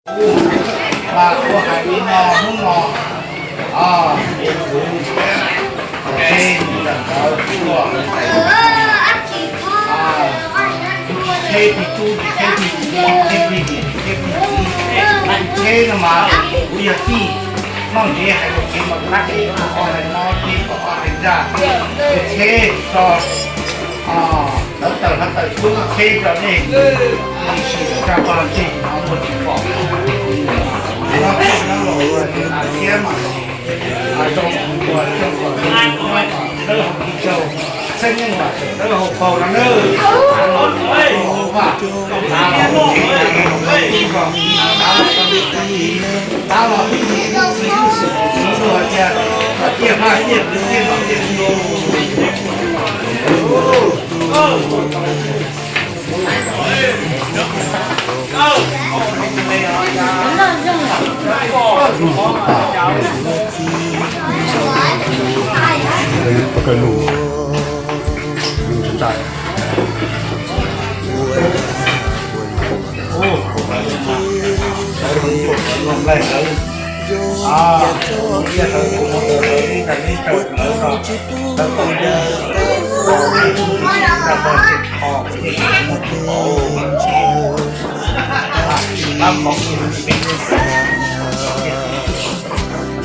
Mas kuv hais li no hnub no, ces kuv, ces ntawm ntawd kuj, kuv tsis tsheb tij tub, tsis tsheb tij, tsis tsheb tij niam, tsis tsheb tij txiv, kuv tsis tsheb no mas kuv yog tij. Noj ntsev hais lus tsev mas kuv lab tsev kom ob hais no, tsev kom ob hais ntsa, kuv tsheb tso. Lawv tawm no tawm tub tsheb rau nej, sim lawv raj paj ntseg no muaj tsis pom. Los txog no los ua thiab mas, zoo ua zoo kom dawb hau ib zaug, txheej yeej mas dawb hau paug no nawb. Tav los ib zaug, tav los ib zaug, tav los ib zaug, ib zaug, ib zaug, ib zaug, tiaj hmab tiaj, tiaj hmab tiaj.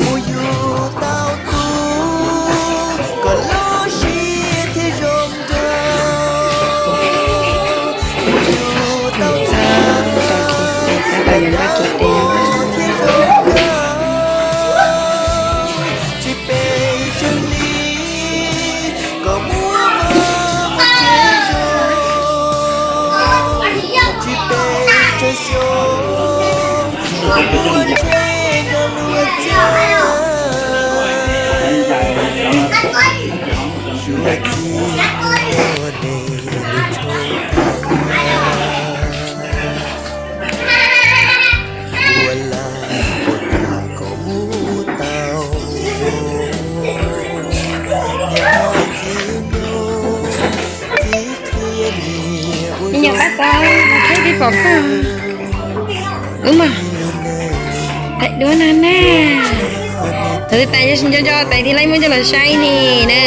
Mus yug tau tub kom lub siab thiaj zoo nraug. Mus yug tau txhav kom lub siab thiaj zoo nraug. Tsis pes tsawg hli kom muaj vaj muaj tsev zoo, tsis pes tsawg xyoo kom muaj ntsej ntsog luag txawj. Suav txij ua dej lub tshoob tag, ua laj ua kam kom mus tau zoo. Niam hais txiv nplog txiv qhia niam ua zoo. Niam qab txav los thaij peb pom koj. Wb mas thaij duab no na. Hwv tas nco nco tais thiaj li muab coj los saib ni na.